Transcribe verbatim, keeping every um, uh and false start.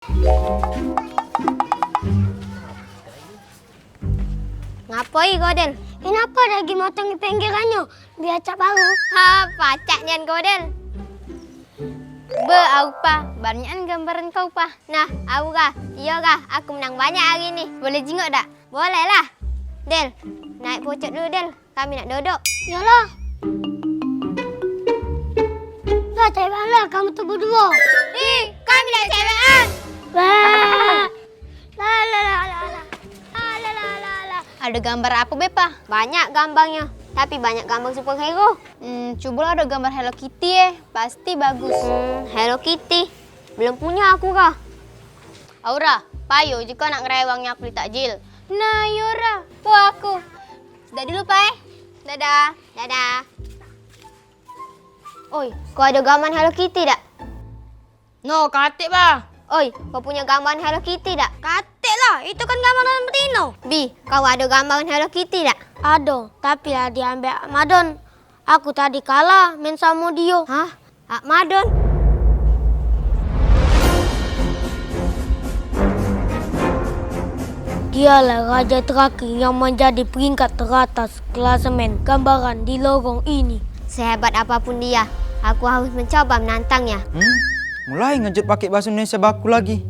Ngapoi kau, Del? Ini apa lagi motong di pinggirannyo? Biar cak baru. Ha, pacak nian kau, Del. Be, au, Pa, banyakan gambaran kau, Pa. Nah, au kah? Iyo kah? Aku menang banyak hari ni. Boleh jingok dak? Boleh lah. Del, naik pocok dulu, Del. Kami nak dodok. Iyolah. Lah, cewekan lah kamu tu beduo. Ih, kami nak cewekan. Wah. La, la, la, la, la. La, la, la, la, la. Ado gambar apo be, Pa? Banyak gambarnyo, tapi banyak gambar superhero. Hmm, cubolah ado gambar Hello Kitty, eh. Pasti bagus. Hmm, Hello Kitty. Belum punyo aku kah. Aura, payo jiko nak ngerewangi aku beli takjil. Nah, iyo, Ra. Po aku. Dah dulu, Pa, eh. Dadah. Dadah. Oi, kau ado gambar Hello Kitty dak? No, katek, Bah. Oi, kau punyo gambaran Hello Kitty dak? Katek lah, itu kan gambaran betino. Bi, kau ado gambaran Hello Kitty dak? Ado, tapi lah diambek Madon. Aku tadi kalah main samo dio. Hah? Ak Madon? Dialah raja terakhir yang menjadi peringkat teratas klasemen gambaran di lorong ini. Sehebat apapun dia, aku harus mencoba menantangnya. Hmm? Mulai ngejut pakai bahasa Indonesia baku lagi.